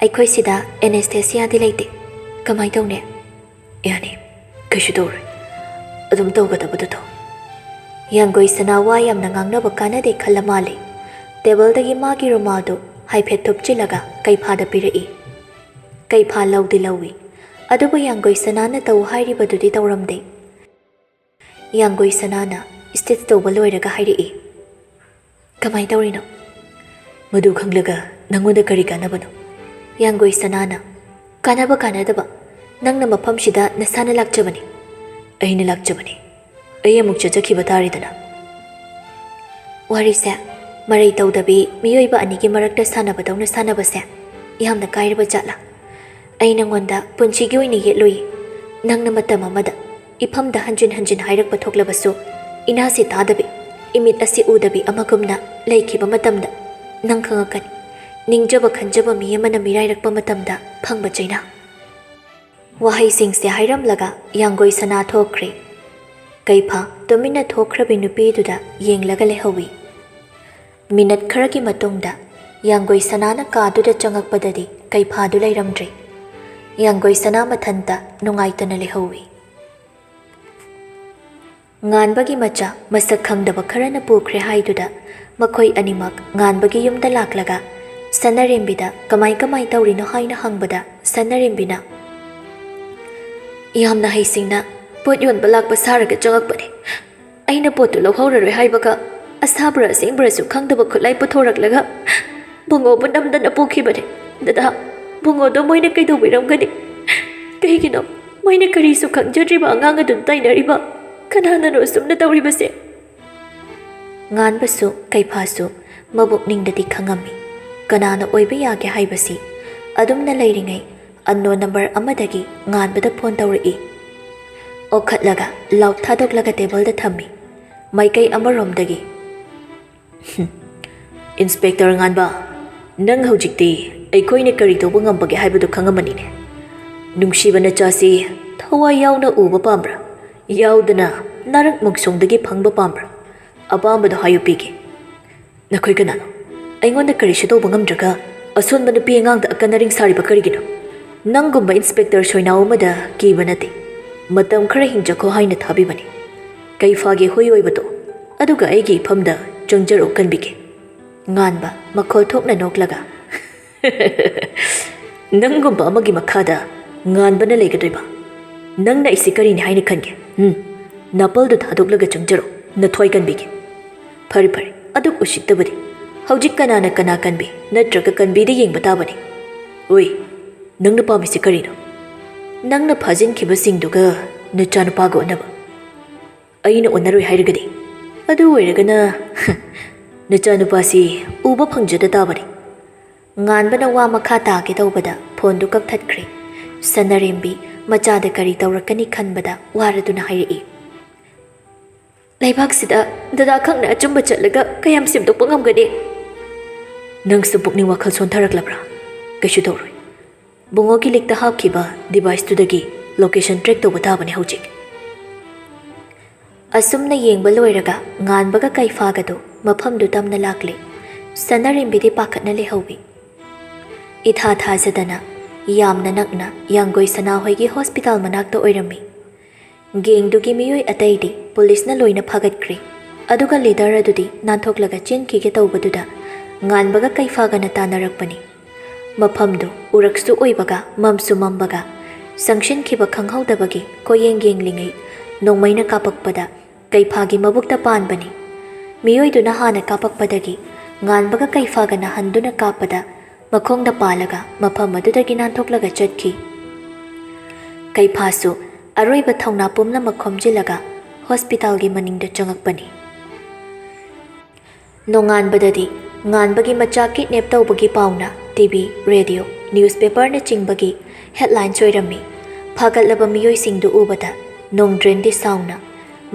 ꯑꯩꯈꯣꯏ ꯁꯤꯗ ꯑꯦꯅꯦꯁꯊꯦꯁꯤꯌꯥꯗꯤ ꯂꯩꯇꯦ꯫ ꯀꯃꯥꯏ ꯇꯧꯅꯤ? ꯌꯥꯅꯤ, ꯀꯩꯁꯨ ꯇꯧꯔꯣꯏ꯫ ꯑꯗꯨꯝ ꯇꯧꯒꯗꯕꯗꯨ ꯇꯧ꯫ ꯌꯥꯡꯒꯣꯏ ꯁꯅꯥ ꯋꯥ ꯌꯥꯝꯅ ꯉꯥꯡꯅꯕ ꯀꯥꯟꯅꯗꯦ ꯈꯜꯂ ꯃꯥꯜꯂꯦ꯫ ꯇꯦꯕꯜꯗꯒꯤ ꯃꯥꯒꯤ ꯔꯨꯃꯥꯜꯗꯨ ꯍꯥꯏꯐꯦꯠ ꯊꯨꯞꯆꯤꯜꯂꯒ ꯀꯩꯐꯥꯗ ꯄꯤꯔꯛꯏ꯫ ꯀꯩꯐꯥ ꯂꯧꯗꯤ ꯂꯧꯏ, ꯑꯗꯨꯕꯨ ꯌꯥꯡꯒꯣꯏ ꯁꯅꯥꯅ ꯇꯧ ꯍꯥꯏꯔꯤꯕꯗꯨꯗꯤ ꯇꯧꯔꯝꯗꯦ꯫ ꯌꯥꯡꯒꯣꯏ ꯁꯅꯥꯅ ꯁ꯭ꯇꯤꯆ ꯇꯧꯕ ꯂꯣꯏꯔꯒ ꯍꯥꯏꯔꯛꯏ, "ꯀꯃꯥꯏ ꯇꯧꯔꯤꯅꯣ?" "ꯃꯗꯨ ꯈꯪꯂꯒ ꯅꯪꯉꯣꯟꯗ ꯀꯔꯤ ꯀꯥꯟꯅꯕꯅꯣ?" ꯌꯥꯡꯒꯣꯏ ꯁꯅꯥꯅ, "ꯀꯥꯟꯅꯕ ꯀꯥꯟꯅꯗꯕ, ꯅꯪꯅ ꯃꯐꯝꯁꯤꯗ ꯅꯁꯥꯅ ꯂꯥꯛꯆꯕꯅꯤ꯫ ꯑꯩꯅ ꯂꯥꯛꯆꯕꯅꯤ꯫ ꯑꯩ ꯑꯃꯨꯛ ꯆꯠꯆꯈꯤꯕ ꯇꯥꯔꯦꯗꯅ꯫" ꯋꯥꯔꯤꯁꯦ ꯃꯔꯩ ꯇꯧꯗꯕꯤ ꯃꯤꯑꯣꯏꯕ ꯑꯅꯤꯒꯤ ꯃꯔꯛꯇ ꯁꯥꯟꯅꯕꯗꯧꯅ ꯁꯥꯟꯅꯕꯁꯦ ꯌꯥꯝꯅ ꯀꯥꯏꯔꯕ ꯖꯥꯠꯂꯥ? ꯑꯩ ꯅꯉꯣꯟꯗ ꯄꯨꯟꯁꯤꯒꯤ ꯑꯣꯏꯅ ꯌꯦꯠꯂꯨꯏ꯫ ꯅꯪꯅ ꯃꯇꯝ ꯑꯃꯗ ꯏꯐꯝꯗ ꯍꯟꯖꯤꯟ ꯍꯟꯖꯤꯟ ꯍꯥꯏꯔꯛꯄ ꯊꯣꯛꯂꯕꯁꯨ, ꯏꯅꯥꯁꯤ ꯇꯥꯗꯕꯤ, ꯏꯃꯤꯠ ꯑꯁꯤ ꯎꯗꯕꯤ ꯑꯃꯒꯨꯝꯅ ꯂꯩꯈꯤꯕ ꯃꯇꯝꯗ ꯅꯪ ꯈꯪꯉꯛꯀꯅꯤ꯫ ꯅꯤꯡꯖꯕ ꯈꯟꯖꯕ ꯃꯤ ꯑꯃꯅ ꯃꯤꯔꯥꯏꯔꯛꯄ ꯃꯇꯝꯗ ꯐꯪꯕ ꯆꯩꯅꯥ꯫ ꯋꯥꯍꯩꯁꯤꯡꯁꯦ ꯍꯥꯏꯔꯝꯂꯒ ꯌꯥꯡꯒꯣꯏ ꯁꯅꯥ ꯊꯣꯛꯈ꯭ꯔꯦ꯫ ꯀꯩꯐꯥ ꯇꯨꯃꯤꯟꯅ ꯊꯣꯛꯈ꯭ꯔꯕꯤ ꯅꯨꯄꯤꯗꯨꯗ ꯌꯦꯡꯂꯒ ꯂꯩꯍꯧꯏ꯫ ꯃꯤꯅꯠ ꯈꯔꯒꯤ ꯃꯇꯨꯡꯗ ꯌꯥꯡꯒꯣꯏ ꯁꯅꯥꯅ ꯀꯥꯗꯨꯗ ꯆꯪꯉꯛꯄꯗꯗꯤ ꯀꯩꯐꯥꯗꯨ ꯂꯩꯔꯝꯗ꯭ꯔꯦ꯫ ꯌꯥꯡꯒꯣꯏ ꯁꯅꯥ ꯃꯊꯟꯇ ꯅꯨꯡꯉꯥꯏꯇꯅ ꯂꯩꯍꯧꯏ꯫ ꯉꯥꯟꯕꯒꯤ ꯃꯆꯥ ꯃꯁꯛ ꯈꯪꯗꯕ ꯈꯔꯅ ꯄꯨꯈ꯭ꯔꯦ ꯍꯥꯏꯗꯨꯗ ꯃꯈꯣꯏ ꯑꯅꯤꯃꯛ ꯉꯥꯟꯕꯒꯤ ꯌꯨꯝꯗ ꯂꯥꯛꯂꯒ ꯁꯅꯔꯦꯝꯕꯤꯗ ꯀꯃꯥꯏ ꯀꯃꯥꯏ ꯇꯧꯔꯤꯅꯣ ꯍꯥꯏꯅ ꯍꯪꯕꯗ ꯁꯅꯔꯦꯝꯕꯤꯅ, "ꯌꯥꯝꯅ ꯍꯩꯁꯤꯡꯅ ꯄꯣꯠ ꯌꯣꯟꯕ ꯂꯥꯛꯄ ꯁꯥꯔꯒ ꯆꯪꯉꯛꯄꯅꯦ꯫ ꯑꯩꯅ ꯄꯣꯠꯇꯨ ꯂꯧꯍꯧꯔꯔꯣꯏ ꯍꯥꯏꯕꯒ ꯑꯁꯥꯕ꯭ꯔꯥ ꯑꯁꯦꯡꯕ꯭ꯔꯥꯁꯨ ꯈꯪꯗꯕ ꯈꯨꯠꯂꯥꯏ ꯄꯨꯊꯣꯔꯛꯂꯒ ꯕꯨꯡꯉꯣꯕꯨ ꯅꯝꯗꯅ ꯄꯨꯈꯤꯕꯅꯦ꯫ ꯗꯗꯥ, ꯕꯨꯡꯉꯣꯗꯣ ꯃꯣꯏꯅ ꯀꯩꯗꯧꯕꯤꯔꯝꯒꯅꯤ? ꯀꯩꯒꯤꯅꯣ ꯃꯣꯏꯅ ꯀꯔꯤꯁꯨ ꯈꯪꯖꯗ꯭ꯔꯤꯕ ꯑꯉꯥꯡ ꯑꯗꯨ ꯇꯥꯏꯅꯔꯤꯕ? ꯀꯅꯥꯅꯅꯣ ꯑꯁꯨꯝꯅ ꯇꯧꯔꯤꯕꯁꯦ?" ꯉꯥꯟꯕꯁꯨ ꯀꯩꯐꯥꯁꯨ ꯃꯕꯨꯛꯅꯤꯡꯗꯗꯤ ꯈꯪꯉꯝꯃꯤ, ꯀꯅꯥꯅ ꯑꯣꯏꯕ ꯌꯥꯒꯦ ꯍꯥꯏꯕꯁꯤ꯫ ꯑꯗꯨꯝꯅ ꯂꯩꯔꯤꯉꯩ unknown number ꯑꯃꯗꯒꯤ ꯉꯥꯟꯕꯗ ꯐꯣꯟ ꯇꯧꯔꯛꯏ꯫ ꯑꯣꯈꯠꯂꯒ ꯂꯥꯎꯠ ꯊꯥꯗꯣꯛꯂꯒ ꯇꯦꯕꯜꯗ ꯊꯝꯃꯤ꯫ ꯃꯥꯏꯀꯩ ꯑꯃꯔꯣꯝꯗꯒꯤ, "ꯍꯨꯝ, ꯏꯟꯁꯄꯦꯛꯇꯔ ꯉꯥꯟꯕ, ꯅꯪ ꯍꯧꯖꯤꯛꯇꯤ ꯑꯩꯈꯣꯏꯅ ꯀꯔꯤ ꯇꯧꯕ ꯉꯝꯕꯒꯦ ꯍꯥꯏꯕꯗꯨ ꯈꯪꯉꯝꯃꯅꯤꯅꯦ꯫ ꯅꯨꯡꯁꯤꯕ ꯅꯆꯥꯁꯤ ꯊꯋꯥꯏ ꯌꯥꯎꯅ ꯎꯕ ꯄꯥꯝꯕ꯭ꯔꯥ? ꯌꯥꯎꯗꯅ ꯅꯥꯔꯛ ꯃꯣꯡꯁꯣꯡꯗꯒꯤ ꯐꯪꯕ ꯄꯥꯝꯕ꯭ꯔꯥ? ꯑꯄꯥꯝꯕꯗꯣ ꯍꯥꯏꯌꯨ, ꯄꯤꯒꯦ꯫" "ꯅꯈꯣꯏ ꯀꯅꯥꯅꯣ? ꯑꯩꯉꯣꯟꯗ ꯀꯔꯤꯁꯨ ꯇꯧꯕ ꯉꯝꯗ꯭ꯔꯒ ꯑꯁꯣꯟꯕ ꯅꯨꯄꯤ ꯑꯉꯥꯡꯗ ꯑꯀꯟ ꯑꯔꯤꯡ ꯁꯥꯔꯤꯕ ꯀꯔꯤꯒꯤꯅꯣ? ꯅꯪꯒꯨꯝꯕ ꯏꯟꯁꯄꯦꯛꯇꯔ ꯁꯣꯏꯅꯥꯎ ꯑꯃꯗ ꯀꯤꯕ ꯅꯠꯇꯦ꯫ ꯃꯇꯝ ꯈꯔ ꯍꯤꯡꯖꯈꯣ ꯍꯥꯏꯅ ꯊꯥꯕꯤꯕꯅꯤ꯫ ꯀꯩꯐꯥꯒꯤ ꯍꯨꯏ ꯑꯣꯏꯕꯗꯣ, ꯑꯗꯨꯒ ꯑꯩꯒꯤ ꯏꯐꯝꯗ ꯆꯪꯖꯔꯛꯎ ꯀꯟꯕꯤꯒꯦ꯫ ꯉꯥꯟꯕ, ꯃꯈꯣꯜ ꯊꯣꯛꯅ ꯅꯣꯛꯂꯒ, "ꯅꯪꯒꯨꯝꯕ ꯑꯃꯒꯤ ꯃꯈꯥꯗ ꯉꯥꯟꯕꯅ ꯂꯩꯒꯗꯣꯏꯕ? ꯅꯪꯅ ꯑꯩꯁꯤ ꯀꯔꯤꯅꯤ ꯍꯥꯏꯅ ꯈꯟꯒꯦ? ꯎꯝ, ꯅꯥꯄꯜꯗꯨ ꯊꯥꯗꯣꯛꯂꯒ ꯆꯪꯖꯔꯛꯎ, ꯅꯊ꯭ꯋꯥꯏ ꯀꯟꯕꯤꯒꯦ꯫" "ꯐꯔꯦ ꯐꯔꯦ, ꯑꯗꯨꯛ ꯎꯁꯤꯠꯇꯕꯗꯤ꯫ ꯍꯧꯖꯤꯛ ꯀꯅꯥꯅ ꯀꯅꯥ ꯀꯟꯕꯤ ꯅꯠꯇ꯭ꯔꯒ ꯀꯟꯕꯤꯗ ꯌꯦꯡꯕ ꯇꯥꯕꯅꯤ꯫ ꯑꯣꯏ, ꯅꯪꯅ ꯄꯥꯝꯃꯤꯁꯤ ꯀꯔꯤꯅꯣ? ꯅꯪꯅ ꯐꯥꯖꯤꯟꯈꯤꯕꯁꯤꯡꯗꯨꯒ ꯅꯆꯥꯅꯨꯄꯥꯒ ꯑꯣꯟꯅꯕ?" "ꯑꯩꯅ ꯑꯣꯟꯅꯔꯣꯏ ꯍꯥꯏꯔꯒꯗꯤ?" "ꯑꯗꯨ ꯑꯣꯏꯔꯒꯅ, ꯅꯆꯥꯅꯨꯄꯥꯁꯤ ꯎꯕ ꯐꯪꯖꯗ ꯇꯥꯕꯅꯤ꯫" ꯉꯥꯟꯕꯅ ꯋꯥ ꯃꯈꯥ ꯇꯥꯒꯦ ꯇꯧꯕꯗ ꯐꯣꯟꯗꯨ ꯀꯛꯊꯠꯈ꯭ꯔꯦ꯫ ꯁꯅꯥꯔꯦꯝꯕꯤ ꯃꯆꯥꯗ ꯀꯔꯤ ꯇꯧꯔꯛꯀꯅꯤ ꯈꯟꯕꯗ ꯋꯥꯔꯗꯨꯅ ꯍꯥꯏꯔꯛꯏ, "ꯂꯩꯕꯥꯛꯁꯤꯗ ꯗꯗꯥ ꯈꯛꯅ ꯑꯆꯨꯝꯕ ꯆꯠꯂꯒ ꯀꯌꯥꯝ ꯁꯦꯝꯗꯣꯛꯄ ꯉꯝꯒꯅꯤ?" "ꯅꯪꯁꯨ ꯄꯨꯛꯅꯤꯡ ꯋꯥꯈꯜ ꯁꯣꯟꯊꯔꯛꯂꯕ꯭ꯔꯥ? ꯀꯩꯁꯨ ꯇꯧꯔꯣꯏ꯫ ꯕꯨꯡꯉꯣꯒꯤ ꯂꯤꯛꯇ ꯍꯥꯞꯈꯤꯕ ꯗꯤꯚꯥꯏꯁꯇꯨꯗꯒꯤ ꯂꯣꯀꯦꯁꯟ ꯇ꯭ꯔꯦꯛ ꯇꯧꯕ ꯇꯥꯕꯅꯤ ꯍꯧꯖꯤꯛ꯫" ꯑꯁꯨꯝꯅ ꯌꯦꯡꯕ ꯂꯣꯏꯔꯒ ꯉꯥꯟꯕꯒ ꯀꯩꯐꯥꯒꯗꯨ ꯃꯐꯝꯗꯨ ꯇꯝꯅ ꯂꯥꯛꯂꯦ꯫ ꯁꯅꯥꯔꯦꯝꯕꯤꯗꯤ ꯄꯥꯈꯠꯅ ꯂꯩꯍꯧꯏ꯫ ꯏꯊꯥ ꯊꯥꯖꯗꯅ ꯌꯥꯝꯅ ꯅꯛꯅ ꯌꯥꯡꯒꯣꯏ ꯁꯅꯥꯍꯣꯏꯒꯤ ꯍꯣꯁꯄꯤꯇꯥꯜ ꯃꯅꯥꯛꯇ ꯑꯣꯏꯔꯝꯃꯤ꯫ ꯒꯦꯡꯗꯨꯒꯤ ꯃꯤꯑꯣꯏ ꯑꯇꯩꯗꯤ ꯄꯨꯂꯤꯁꯅ ꯂꯣꯏꯅ ꯐꯥꯒꯠꯈ꯭ꯔꯦ꯫ ꯑꯗꯨꯒ ꯂꯤꯗꯔ ꯑꯗꯨꯗꯤ ꯅꯥꯟꯊꯣꯛꯂꯒ ꯆꯦꯟꯈꯤꯒꯦ ꯇꯧꯕꯗꯨꯗ ꯉꯥꯟꯕꯒ ꯀꯩꯐꯥꯒꯅ ꯇꯥꯟꯅꯔꯛꯄꯅꯤ꯫ ꯃꯐꯝꯗꯨ ꯎꯔꯛꯁꯨ ꯑꯣꯏꯕꯒ ꯃꯝꯁꯨ ꯃꯝꯕꯒ ꯆꯪꯁꯤꯟꯈꯤꯕ ꯈꯪꯍꯧꯗꯕꯒꯤ ꯀꯣꯌꯦꯡ ꯌꯦꯡꯂꯤꯉꯩ ꯅꯣꯡꯃꯩꯅ ꯀꯥꯞꯄꯛꯄꯗ ꯀꯩꯐꯥꯒꯤ ꯃꯕꯨꯛꯇ ꯄꯥꯟꯕꯅꯤ꯫ ꯃꯤꯑꯣꯏꯗꯨꯅ ꯍꯥꯟꯅ ꯀꯥꯞꯄꯛꯄꯗꯒꯤ ꯉꯥꯟꯕꯒ ꯀꯩꯐꯥꯒꯅ ꯍꯟꯗꯨꯅ ꯀꯥꯞꯄꯗ ꯃꯈꯣꯡꯗ ꯄꯥꯜꯂꯒ ꯃꯐꯝ ꯑꯗꯨꯗꯒꯤ ꯅꯥꯟꯊꯣꯛꯂꯒ ꯆꯠꯈꯤ꯫ ꯀꯩꯐꯥꯁꯨ ꯑꯔꯣꯏꯕ ꯊꯧꯅꯥ ꯄꯨꯝꯅꯃꯛ ꯈꯣꯝꯖꯤꯜꯂꯒ ꯍꯣꯁꯄꯤꯇꯥꯜꯒꯤ ꯃꯅꯤꯡꯗ ꯆꯪꯉꯛꯄꯅꯤ꯫ ꯅꯣꯡꯉꯥꯟꯕꯗꯗꯤ ꯉꯥꯟꯕꯒꯤ ꯃꯆꯥ ꯀꯤꯗꯅꯦꯞ ꯇꯧꯕꯒꯤ ꯄꯥꯎꯅ ꯇꯤ ꯚꯤ, ꯔꯦꯗꯤꯑꯣ, ꯅ꯭ꯌꯨꯁꯄꯦꯄꯔꯅꯆꯤꯡꯕꯒꯤ ꯍꯦꯗꯂꯥꯏꯟꯁ ꯑꯣꯏꯔꯝꯃꯤ꯫ ꯐꯥꯒꯠꯂꯕ ꯃꯤꯑꯣꯏꯁꯤꯡꯗꯨ ꯎꯕꯗ ꯅꯣꯡꯗ꯭ꯔꯦꯟꯗꯤ ꯁꯥꯎꯅ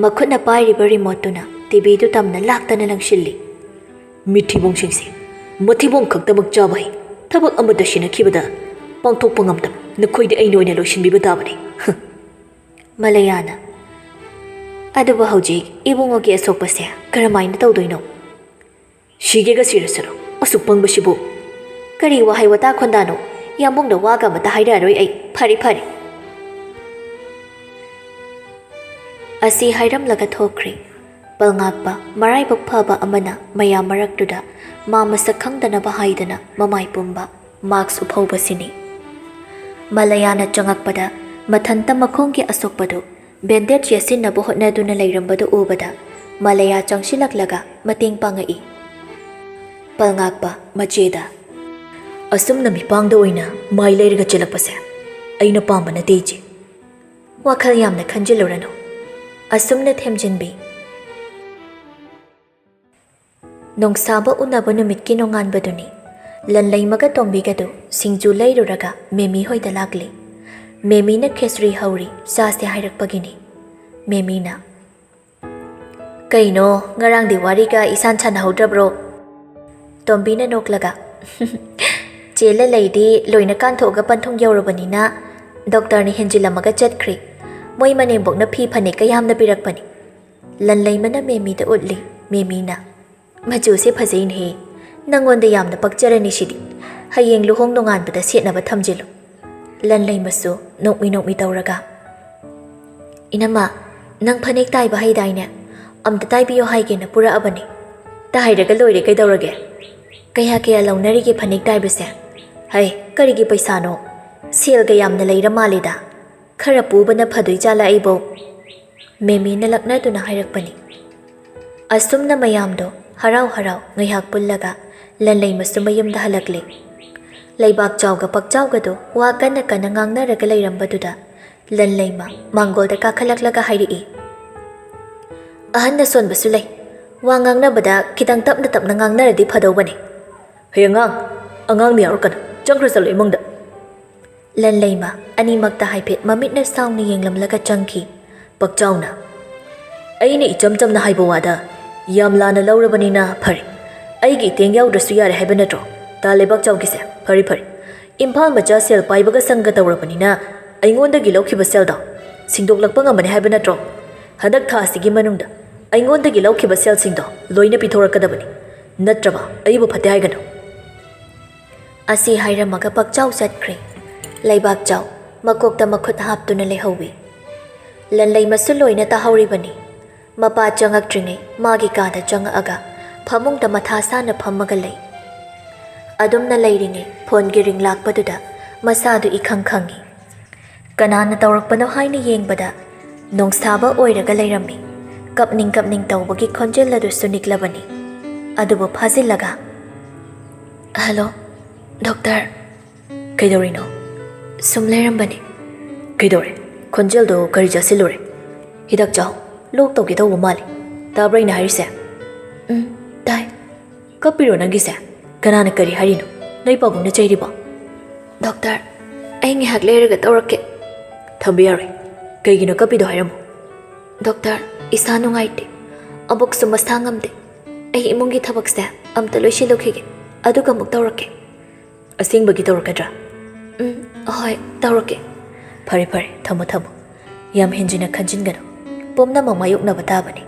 ꯃꯈꯨꯠꯅ ꯄꯥꯏꯔꯤꯕ ꯔꯤꯃꯣꯠꯇꯨꯅ ꯇꯤ ꯚꯤꯗꯨ ꯇꯝꯅ ꯂꯥꯛꯇꯅ ꯂꯪꯁꯤꯜꯂꯤ꯫ "ꯃꯤꯊꯤꯕꯣꯡꯁꯤꯡꯁꯦ ꯃꯊꯤꯕꯣꯡ ꯈꯛꯇꯃꯛ ꯆꯥꯕ ꯍꯩ, ꯊꯕꯛ ꯑꯃꯠꯇ ꯁꯤꯟꯅꯈꯤꯕꯗ ꯄꯥꯡꯊꯣꯛꯄ ꯉꯝꯗꯕ ꯅꯈꯣꯏꯗꯤ ꯑꯩꯅ ꯑꯣꯏꯅ ꯂꯣꯏꯁꯤꯟꯕꯤꯕ ꯇꯥꯕꯅꯤ꯫" ꯃꯂꯌꯥꯅ, "ꯑꯗꯨꯕꯨ ꯍꯧꯖꯤꯛ ꯏꯕꯨꯡꯉꯣꯒꯤ ꯑꯁꯣꯛꯄꯁꯦ ꯀꯔꯝꯍꯥꯏꯅ ꯇꯧꯗꯣꯏꯅꯣ?" "ꯁꯤꯒꯦꯒ ꯁꯤꯔꯁꯅꯨ, ꯑꯁꯨꯛ ꯄꯪꯕꯁꯤꯕꯨ꯫" "ꯀꯔꯤ ꯋꯥꯍꯩ ꯋꯥꯇꯥ ꯈꯣꯟꯗꯥꯅꯣ? ꯌꯥꯝꯕꯨꯡꯗ ꯋꯥꯒ ꯑꯃꯇ ꯍꯥꯏꯔꯛꯑꯔꯣꯏ ꯑꯩ꯫ ꯐꯔꯦ, ꯐꯔꯦ꯫" ꯑꯁꯤ ꯍꯥꯏꯔꯝꯂꯒ ꯊꯣꯛꯈ꯭ꯔꯦ꯫ ꯄꯜꯉꯥꯛꯄ ꯃꯔꯥꯏꯕꯛ ꯐꯕ ꯑꯃꯅ ꯃꯌꯥꯝ ꯃꯔꯛꯇꯨꯗ ꯃꯥ ꯃꯁꯛ ꯈꯪꯗꯅꯕ ꯍꯥꯏꯗꯅ ꯃꯃꯥꯏ ꯄꯨꯝꯕ ꯃꯥꯛꯁ ꯎꯐꯧꯕꯁꯤꯅꯤ꯫ ꯃꯂꯌꯥꯅ ꯆꯪꯉꯛꯄꯗ ꯃꯊꯟꯇ ꯃꯈꯣꯡꯒꯤ ꯑꯁꯣꯛꯄꯗꯨ ꯕꯦꯟꯗꯦꯖ ꯌꯦꯠꯁꯤꯟꯅꯕ ꯍꯣꯠꯅꯗꯨꯅ ꯂꯩꯔꯝꯕꯗꯨ ꯎꯕꯗ ꯃꯂꯌꯥ ꯆꯪꯁꯤꯜꯂꯛꯂꯒ ꯃꯇꯦꯡ ꯄꯥꯡꯉꯛꯏ꯫ ꯄꯜꯉꯥꯛꯄ ꯃꯆꯦꯗ, "ꯑꯁꯨꯝꯅ ꯃꯤꯄꯥꯡꯗ ꯑꯣꯏꯅ ꯃꯥꯏ ꯂꯩꯔꯒ ꯆꯦꯜꯂꯛꯄꯁꯦ ꯑꯩꯅ ꯄꯥꯝꯕ ꯅꯠꯇꯦ, ꯏꯆꯦ꯫" "ꯋꯥꯈꯜ ꯌꯥꯝꯅ ꯈꯟꯖꯤꯜꯂꯨꯔꯅꯨ꯫" ꯑꯁꯨꯝꯅ ꯊꯦꯝꯖꯤꯟꯕꯤ꯫ ꯅꯣꯡꯁꯥꯕ ꯎꯅꯕ ꯅꯨꯃꯤꯠꯀꯤ ꯅꯣꯡꯉꯥꯟꯕꯗꯨꯅꯤ꯫ ꯂꯟꯂꯩꯃꯒ ꯇꯣꯝꯕꯤꯒꯗꯨ ꯁꯤꯡꯖꯨ ꯂꯩꯔꯨꯔꯒ ꯃꯦꯃꯤ ꯍꯣꯏꯗ ꯂꯥꯛꯂꯤ꯫ ꯃꯦꯃꯤꯅ ꯈꯦꯆ꯭ꯔꯤ ꯍꯧꯔꯤ, ꯆꯥꯁꯦ ꯍꯥꯏꯔꯛꯄꯒꯤꯅꯤ꯫ ꯃꯦꯃꯤꯅ, "ꯀꯩꯅꯣ, ꯉꯔꯥꯡꯗꯤ ꯋꯥꯔꯤꯒ ꯏꯁꯥꯟ ꯁꯥꯟꯅꯍꯧꯗ꯭ꯔꯕ꯭ꯔꯣ?" ꯇꯣꯝꯕꯤꯅ ꯅꯣꯛꯂꯒ, "ꯆꯦ ꯂꯟꯂꯩꯗꯤ ꯂꯣꯏꯅ ꯀꯥꯟꯊꯣꯛꯑꯒ ꯄꯟꯊꯨꯡ ꯌꯧꯔꯕꯅꯤꯅ ꯗꯣꯛꯇꯔꯅ ꯍꯦꯟꯖꯤꯜꯂꯝꯃꯒ ꯆꯠꯈ꯭ꯔꯦ꯫ ꯃꯣꯏ ꯃꯅꯦꯝꯕꯣꯛꯅ ꯐꯤ ꯐꯅꯦꯛ ꯀꯌꯥꯝꯅ ꯄꯤꯔꯛꯄꯅꯤ꯫" ꯂꯟꯂꯩꯃꯅ ꯃꯦꯃꯤꯗ ꯎꯠꯂꯤ꯫ ꯃꯦꯃꯤꯅ, "ꯃꯆꯨꯁꯦ ꯐꯖꯩꯅꯦꯍꯦ꯫ ꯅꯪꯉꯣꯟꯗ ꯌꯥꯝꯅ ꯄꯛꯆꯔꯅꯤ ꯁꯤꯗꯤ꯫ ꯍꯌꯦꯡ ꯂꯨꯍꯣꯡ ꯅꯣꯡꯉꯥꯟꯕꯗ ꯁꯦꯠꯅꯕ ꯊꯝꯖꯤꯜꯂꯨ꯫" ꯂꯟꯂꯩꯃꯁꯨ ꯅꯣꯛꯃꯤ ꯅꯣꯛꯃꯤ ꯇꯧꯔꯒ, "ꯏꯅꯝꯃ, ꯅꯪ ꯐꯅꯦꯛ ꯇꯥꯏꯕ ꯍꯩꯗꯥꯏꯅꯦ? ꯑꯝꯇ ꯇꯥꯏꯕꯤꯌꯣ ꯍꯥꯏꯒꯦꯅ ꯄꯨꯔꯛꯑꯕꯅꯦ꯫" "ꯇꯥꯏꯔꯒ ꯂꯣꯏꯔꯦ, ꯀꯩꯗꯧꯔꯒꯦ? ꯀꯌꯥ ꯀꯌꯥ ꯂꯧꯅꯔꯤꯒꯦ ꯐꯅꯦꯛ ꯇꯥꯏꯕꯁꯦ?" "ꯍꯩ, ꯀꯔꯤꯒꯤ ꯄꯩꯁꯥꯅꯣ? ꯁꯦꯜꯒ ꯌꯥꯝꯅ ꯂꯩꯔ ꯃꯥꯜꯂꯦꯗ꯫ ꯈꯔ ꯄꯨꯕꯅ ꯐꯗꯣꯏ ꯖꯥꯠꯂꯥ ꯑꯩꯕꯣ?" ꯃꯦꯃꯤꯅ ꯂꯛꯅꯗꯨꯅ ꯍꯥꯏꯔꯛꯄꯅꯤ꯫ ꯑꯁꯨꯝꯅ ꯃꯌꯥꯝꯗꯣ ꯍꯔꯥꯎ ꯍꯔꯥꯎ ꯉꯥꯏꯍꯥꯛ ꯄꯨꯜꯂꯒ ꯂꯟꯂꯩꯃꯁꯨ ꯃꯌꯨꯝꯗ ꯍꯜꯂꯛꯂꯦ꯫ ꯂꯩꯕꯥꯛ ꯆꯥꯎꯒ ꯄꯛꯆꯥꯎꯒꯗꯣ ꯋꯥ ꯀꯟꯅ ꯀꯟꯅ ꯉꯥꯡꯅꯔꯒ ꯂꯩꯔꯝꯕꯗꯨꯗ ꯂꯟꯂꯩꯃ ꯃꯥꯡꯒꯣꯜꯗ ꯀꯥꯈꯠꯂꯛꯂꯒ ꯍꯥꯏꯔꯛꯏ, "ꯑꯍꯟꯅ ꯁꯣꯟꯕꯁꯨ ꯂꯩ꯫ ꯋꯥ ꯉꯥꯡꯅꯕꯗ ꯈꯤꯇꯪ ꯇꯞꯅ ꯇꯞꯅ ꯉꯥꯡꯅꯔꯗꯤ ꯐꯗꯧꯕꯅꯦ꯫" "ꯍꯩ ꯑꯉꯥꯡ, ꯑꯉꯥꯡꯅ ꯌꯥꯎꯔꯛꯀꯅꯨ꯫ ꯆꯪꯈ꯭ꯔ ꯆꯠꯂꯣ ꯏꯃꯨꯡꯗ꯫" ꯂꯟꯂꯩꯃ ꯑꯅꯤꯃꯛꯇ ꯍꯥꯏꯐꯦꯠ ꯃꯃꯤꯠꯅ ꯁꯥꯎꯅ ꯌꯦꯡꯂꯝꯂꯒ ꯆꯪꯈꯤ꯫ ꯄꯛꯆꯥꯎꯅ, "ꯑꯩꯅ ꯏꯆꯝ ꯆꯝꯅ ꯍꯥꯏꯕ ꯋꯥꯗ ꯌꯥꯝ ꯂꯥꯟꯅ ꯂꯧꯔꯕꯅꯤꯅ ꯐꯔꯦ꯫ ꯑꯩꯒꯤ ꯏꯇꯦꯡ ꯌꯥꯎꯗ꯭ꯔꯁꯨ ꯌꯥꯔꯦ ꯍꯥꯏꯕ ꯅꯠꯇ꯭ꯔꯣ, ꯇꯥ ꯂꯩꯕꯥꯛ ꯆꯥꯎꯒꯤꯁꯦ? ꯐꯔꯦ, ꯐꯔꯦ꯫ ꯏꯝꯐꯥꯜ ꯃꯆꯥ ꯁꯦꯜ ꯄꯥꯏꯕꯒ ꯁꯪꯒ ꯇꯧꯔꯕꯅꯤꯅ ꯑꯩꯉꯣꯟꯗꯒꯤ ꯂꯧꯈꯤꯕ ꯁꯦꯜꯗꯣ ꯁꯤꯡꯗꯣꯛꯂꯛꯄ ꯉꯝꯃꯅꯤ ꯍꯥꯏꯕ ꯅꯠꯇ꯭ꯔꯣ? ꯍꯟꯗꯛ ꯊꯥ ꯑꯁꯤꯒꯤ ꯃꯅꯨꯡꯗ ꯑꯩꯉꯣꯟꯗꯒꯤ ꯂꯧꯈꯤꯕ ꯁꯦꯜꯁꯤꯡꯗꯣ ꯂꯣꯏꯅ ꯄꯤꯊꯣꯔꯛꯀꯗꯕꯅꯤ꯫ ꯅꯠꯇ꯭ꯔꯕ ꯑꯩꯕꯨ ꯐꯠꯇꯦ ꯍꯥꯏꯒꯅꯨ꯫" ꯑꯁꯤ ꯍꯥꯏꯔꯝꯃꯒ ꯄꯛꯆꯥꯎ ꯆꯠꯈ꯭ꯔꯦ꯫ ꯂꯩꯕꯥꯛ ꯆꯥꯎ, ꯃꯀꯣꯛꯇ ꯃꯈꯨꯠ ꯍꯥꯞꯇꯨꯅ ꯂꯩꯍꯧꯋꯤ꯫ ꯂꯟꯂꯩꯃꯁꯨ ꯂꯣꯏꯅ ꯇꯥꯍꯧꯔꯤꯕꯅꯤ꯫ ꯃꯄꯥ ꯆꯪꯉꯛꯇ꯭ꯔꯤꯉꯩ ꯃꯥꯒꯤ ꯀꯥꯗ ꯆꯪꯉꯛꯑꯒ ꯐꯃꯨꯡꯗ ꯃꯊꯥ ꯁꯥꯅ ꯐꯝꯃꯒ ꯂꯩ꯫ ꯑꯗꯨꯝꯅ ꯂꯩꯔꯤꯉꯩ ꯐꯣꯟꯒꯤ ꯔꯤꯡ ꯂꯥꯛꯄꯗꯨꯗ ꯃꯁꯥꯗꯨ ꯏꯈꯪ ꯈꯪꯉꯤ꯫ ꯀꯅꯥꯅ ꯇꯧꯔꯛꯄꯅꯣ ꯍꯥꯏꯅ ꯌꯦꯡꯕꯗ ꯅꯣꯡꯁꯥꯕ ꯑꯣꯏꯔꯒ ꯂꯩꯔꯝꯃꯤ꯫ ꯀꯞꯅꯤꯡ ꯀꯞꯅꯤꯡ ꯇꯧꯕꯒꯤ ꯈꯣꯟꯖꯦꯜ ꯑꯗꯨꯁꯨ ꯅꯤꯛꯂꯕꯅꯤ꯫ ꯑꯗꯨꯕꯨ ꯐꯥꯖꯤꯜꯂꯒ, "ꯍꯜꯂꯣ, ꯗꯣꯛꯇꯔ꯫" "ꯀꯩꯗꯧꯔꯤꯅꯣ?" "ꯁꯨꯝ ꯂꯩꯔꯝꯕꯅꯤ꯫" "ꯀꯩꯗꯧꯔꯦ? ꯈꯣꯟꯖꯦꯜꯗꯣ ꯀꯔꯤ ꯆꯥꯁꯤꯜꯂꯨꯔꯦ? ꯍꯤꯗꯥꯛ ꯆꯥꯎ, ꯂꯣꯛ ꯇꯧꯒꯦ ꯇꯧꯕ ꯃꯥꯜꯂꯤ꯫ ꯇꯥꯕ꯭ꯔꯥ ꯑꯩꯅ ꯍꯥꯏꯔꯤꯁꯦ?" "ꯎꯝ, ꯇꯥꯏ꯫" "ꯀꯞꯄꯤꯔꯣ ꯅꯪꯒꯤꯁꯦ? ꯀꯅꯥꯅ ꯀꯔꯤ ꯍꯥꯏꯔꯤꯅꯣ? ꯅꯣꯏ ꯄꯥꯕꯨꯡꯅ ꯆꯩꯔꯤꯕꯣ?" "ꯗꯣꯛꯇꯔ, ꯑꯩ ꯉꯥꯏꯍꯥꯛ ꯂꯩꯔꯒ ꯇꯧꯔꯛꯀꯦ꯫" "ꯊꯝꯕ ꯌꯥꯔꯣꯏ꯫ ꯀꯩꯒꯤꯅꯣ ꯀꯞꯄꯤꯗꯣ ꯍꯥꯏꯔꯝꯃꯨ꯫" "ꯗꯣꯛꯇꯔ, ꯏꯁꯥ ꯅꯨꯡꯉꯥꯏꯇꯦ꯫ ꯑꯕꯣꯛꯁꯨ ꯃꯁꯥ ꯉꯝꯗꯦ꯫ ꯑꯩ ꯏꯃꯨꯡꯒꯤ ꯊꯕꯛꯁꯦ ꯑꯝꯇ ꯂꯣꯏꯁꯤꯜꯂꯨꯈꯤꯒꯦ, ꯑꯗꯨꯒ ꯑꯃꯨꯛ ꯇꯧꯔꯛꯀꯦ꯫" "ꯑꯁꯦꯡꯕꯒꯤ ꯇꯧꯔꯛꯀꯗ꯭ꯔꯥ?" "ꯎꯝ, ꯍꯣꯏ, ꯇꯧꯔꯛꯀꯦ꯫" "ꯐꯔꯦ, ꯐꯔꯦ, ꯊꯝꯃꯣ, ꯊꯝꯃꯣ꯫ ꯌꯥꯝ ꯍꯦꯟꯖꯤꯟꯅ ꯈꯟꯖꯤꯟꯒꯅꯨ꯫ ꯄꯨꯝꯅꯃꯛ ꯃꯥꯌꯣꯛꯅꯕ ꯇꯥꯕꯅꯤ꯫"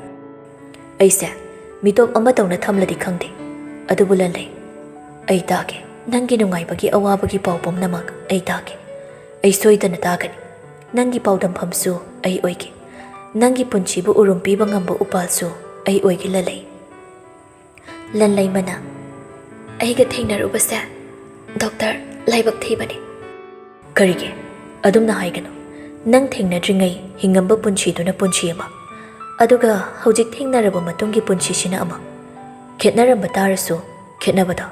"ꯑꯩꯁꯦ ꯃꯤꯇꯣꯞ ꯑꯃꯗꯧꯅ ꯊꯝꯂꯗꯤ ꯈꯪꯗꯦ, ꯑꯗꯨꯕꯨ ꯂꯟꯂꯩ, ꯑꯩ ꯇꯥꯒꯦ꯫ ꯅꯪꯒꯤ ꯅꯨꯡꯉꯥꯏꯕꯒꯤ, ꯑꯋꯥꯕꯒꯤ ꯄꯥꯎ ꯄꯨꯝꯅꯃꯛ ꯑꯩ ꯇꯥꯒꯦ꯫ ꯑꯩ ꯁꯣꯏꯗꯅ ꯇꯥꯒꯅꯤ꯫ ꯅꯪꯒꯤ ꯄꯥꯎꯗꯝꯐꯝꯁꯨ ꯑꯩ ꯑꯣꯏꯒꯦ꯫ ꯅꯪꯒꯤ ꯄꯨꯟꯁꯤꯕꯨ ꯎꯔꯨꯝ ꯄꯤꯕ ꯉꯝꯕ ꯎꯄꯥꯜꯁꯨ ꯑꯩ ꯑꯣꯏꯒꯦ, ꯂꯟꯂꯩ꯫" ꯂꯟꯂꯩꯃꯅ, "ꯑꯩꯒ ꯊꯦꯡꯅꯔꯨꯕꯁꯦ, ꯗꯣꯛꯇꯔ, ꯂꯥꯏꯕꯛ ꯊꯤꯕꯅꯤ꯫" "ꯀꯔꯤꯒꯤ? ꯑꯗꯨꯝꯅ ꯍꯥꯏꯒꯅꯨ꯫ ꯅꯪ ꯊꯦꯡꯅꯗ꯭ꯔꯤꯉꯩ ꯍꯤꯡꯉꯝꯕ ꯄꯨꯟꯁꯤꯗꯨꯅ ꯄꯨꯟꯁꯤ ꯑꯃ, ꯑꯗꯨꯒ ꯍꯧꯖꯤꯛ ꯊꯦꯡꯅꯔꯕ ꯃꯇꯨꯡꯒꯤ ꯄꯨꯟꯁꯤꯁꯤꯅ ꯑꯃ꯫ ꯈꯦꯠꯅꯔꯝꯕ ꯇꯥꯔꯁꯨ, ꯈꯦꯠꯅꯕꯗꯣ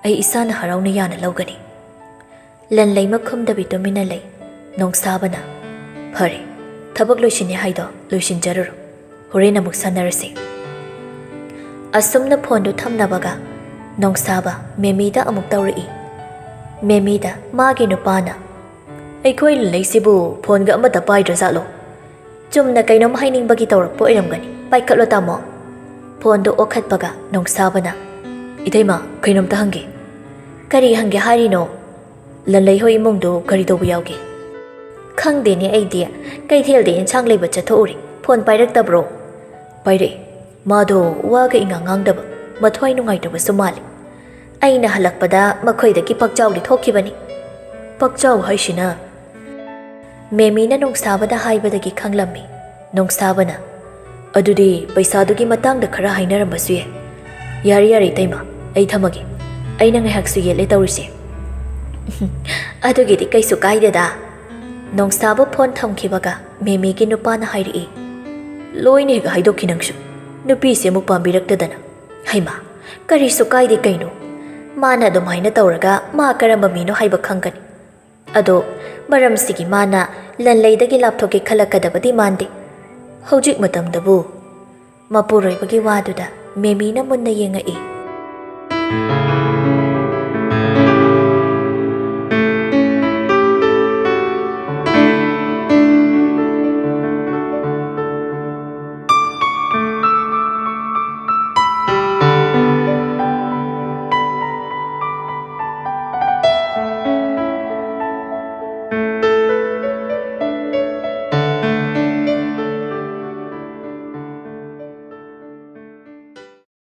ꯑꯩ ꯏꯁꯥꯅ ꯍꯔꯥꯎꯅ ꯌꯥꯅ ꯂꯧꯒꯅꯤ꯫" ꯂꯟꯂꯩꯃ ꯈꯨꯝꯗꯕꯤ ꯇꯨꯃꯤꯟꯅ ꯂꯩ꯫ ꯅꯣꯡꯁꯥꯕꯅ, "ꯐꯔꯦ, ꯊꯕꯛ ꯂꯣꯏꯁꯤꯟꯅꯤ ꯍꯥꯏꯗꯣ ꯂꯣꯏꯁꯤꯟꯖꯔꯨꯔꯣ꯫ ꯍꯣꯔꯦꯟ ꯑꯃꯨꯛ ꯁꯥꯟꯅꯔꯁꯤ꯫" ꯑꯁꯨꯝꯅ ꯐꯣꯟꯗꯨ ꯊꯝꯅꯕꯒ ꯅꯣꯡꯁꯥꯕ ꯃꯦꯃꯤꯗ ꯑꯃꯨꯛ ꯇꯧꯔꯛꯏ꯫ ꯃꯦꯃꯤꯗ ꯃꯥꯒꯤ ꯅꯨꯄꯥꯅ, "ꯑꯩꯈꯣꯏ ꯂꯟꯂꯩꯁꯤꯕꯨ ꯐꯣꯟꯒ ꯑꯃꯠꯇ ꯄꯥꯏꯗ꯭ꯔꯖꯥꯠꯂꯣ? ꯆꯨꯝꯅ ꯀꯩꯅꯣꯝ ꯍꯥꯏꯅꯤꯡꯕꯒꯤ ꯇꯧꯔꯛꯄ ꯑꯣꯏꯔꯝꯒꯅꯤ꯫ ꯄꯥꯏꯈꯠꯂꯣ, ꯇꯥꯃꯣ꯫" ꯐꯣꯟꯗꯨ ꯑꯣꯛꯈꯠꯄꯒ ꯅꯣꯡꯁꯥꯕꯅ, "ꯏꯇꯩꯃ, ꯀꯩꯅꯣꯝꯇ ꯍꯪꯒꯦ꯫" "ꯀꯔꯤ ꯍꯪꯒꯦ ꯍꯥꯏꯔꯤꯅꯣ?" "ꯂꯟꯂꯩ ꯍꯣꯏ ꯏꯃꯨꯡꯗꯨ ꯀꯔꯤ ꯇꯧꯕ ꯌꯥꯎꯒꯦ?" "ꯈꯪꯗꯦꯅꯦ ꯑꯩꯗꯤ꯫ ꯀꯩꯊꯦꯜꯗ ꯏꯟꯁꯥꯡ ꯂꯩꯕ ꯆꯠꯊꯣꯛꯎꯔꯦ꯫ ꯐꯣꯟ ꯄꯥꯏꯔꯛꯇꯕ꯭ꯔꯣ?" "ꯄꯥꯏꯔꯛꯑꯦ꯫ ꯃꯥꯗꯣ ꯋꯥꯒ ꯏꯉꯥꯡ ꯉꯥꯡꯗꯕ, ꯃꯊ꯭ꯋꯥꯏ ꯅꯨꯡꯉꯥꯏꯇꯕꯁꯨ ꯃꯥꯜꯂꯦ꯫ ꯑꯩꯅ ꯍꯜꯂꯛꯄꯗ ꯃꯈꯣꯏꯗꯒꯤ ꯄꯥꯛꯆꯥꯎꯗꯤ ꯊꯣꯛꯈꯤꯕꯅꯤ꯫ ꯄꯥꯛꯆꯥꯎ ꯍꯥꯏꯁꯤꯅ? ꯃꯦꯃꯤꯅ ꯅꯣꯡꯁꯥꯕꯗ ꯍꯥꯏꯕꯗꯒꯤ ꯈꯪꯂꯝꯃꯤ꯫ ꯅꯣꯡꯁꯥꯕꯅ, "ꯑꯗꯨꯗꯤ ꯄꯩꯁꯥꯗꯨꯒꯤ ꯃꯇꯥꯡꯗ ꯈꯔ ꯍꯥꯏꯅꯔꯝꯕꯁꯨ ꯌꯥꯏ꯫ ꯌꯥꯔꯦ, ꯌꯥꯔꯦ, ꯏꯇꯩꯃ, ꯑꯩ ꯊꯝꯃꯒꯦ꯫ ꯑꯩꯅ ꯉꯥꯏꯍꯥꯛꯁꯨ ꯌꯦꯠꯂꯦ ꯇꯧꯔꯤꯁꯦ꯫" "ꯑꯗꯨꯒꯤꯗꯤ ꯀꯩꯁꯨ ꯀꯥꯏꯗꯦꯗ꯫" ꯅꯣꯡꯁꯥꯕ ꯐꯣꯟ ꯊꯝꯈꯤꯕꯒ ꯃꯦꯃꯤꯒꯤ ꯅꯨꯄꯥꯅ ꯍꯥꯏꯔꯛꯏ꯫ "ꯂꯣꯏꯅ ꯍꯦꯛ ꯍꯥꯏꯗꯣꯛꯈꯤ ꯅꯪꯁꯨ꯫ ꯅꯨꯄꯤꯁꯦ ꯑꯃꯨꯛ ꯄꯥꯝꯕꯤꯔꯛꯇꯗꯅ꯫ ꯍꯩꯃꯥ, ꯀꯔꯤꯁꯨ ꯀꯥꯏꯗꯦ ꯀꯩꯅꯣ꯫ ꯃꯥꯅ ꯑꯗꯨꯃꯥꯏꯅ ꯇꯧꯔꯒ ꯃꯥ ꯀꯔꯝꯕ ꯃꯤꯅꯣ ꯍꯥꯏꯕ ꯈꯪꯒꯅꯤ꯫ ꯑꯗꯣ ꯃꯔꯝꯁꯤꯒꯤ ꯃꯥꯅ ꯂꯟꯂꯩꯗꯒꯤ ꯂꯥꯞꯊꯣꯛꯀꯦ ꯈꯜꯂꯛꯀꯗꯕꯗꯤ ꯃꯥꯟꯗꯦ꯫ ꯍꯧꯖꯤꯛ ꯃꯇꯝꯗꯕꯨ꯫" ꯃꯄꯨꯔꯣꯏꯕꯒꯤ ꯋꯥꯗꯨꯗ ꯃꯦꯃꯤꯅ ꯃꯨꯟꯅ ꯌꯦꯡꯉꯛꯏ꯫